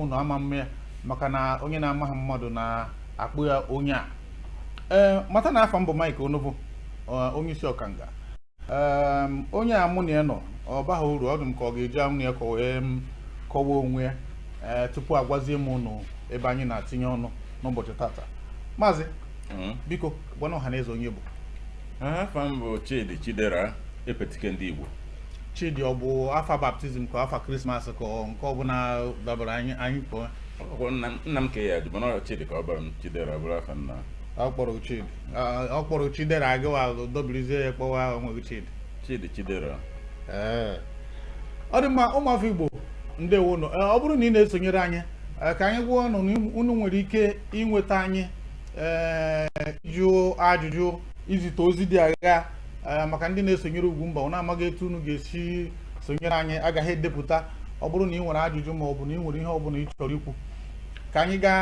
Unu ama mme ya, maka na onye na-amaghị mmadụ na-akpụ ya onye a. Ee, mata na afa m bụ Mike Onovo, onye isi ọkanga. Onye a mụ na ya nọ, ọ baghị uru, ọ dị m ka ọ ga-eji anwụ ya ka o wee m kọwaa onwe ya, ee, tupu agwazie m unu ebe anyị na-atinye ọnụ n'ụbọchị tata. Maazị, biko gwana ọha na eze onye bụ. Afa m bụ Chidi Chidera Epetike ndị Igbo. Chidi, ọ bụ afa baptism ka afa Christmas ka ọ nke ọbụla dabara anyị kpọọ? Ọkwọ nna m ka ya jụ, mana ọ Chidi ka ọ bara m, Chidera bụrụ afa nna. Ọ kpọrọ Chidi. Ah, ọ kpọrọ Chidera, agịwa dobirizie ya kpọwa onwe gị Chidi. Chidi Chidera. Ee, ọ dị mma. Ụmụafọ Igbo, ndewonu. Ee, ọ bụrụ na ị na-esonyere anyị, ka anyị gwa unu na unu nwere ike inweta anyị, ee, jụọ ajụjụ, izite ozi dị agha, ee, maka ndị na-esonyere Ugwumba, unu amaghị etu unu ga-esi sonyere anyị, agaghị edepụta. Ọ bụrụ na ị nwere ajụjụ ma ọ bụ na ị nwere ihe ọ bụla ị chọrọ ikwu, ka anyị gaa.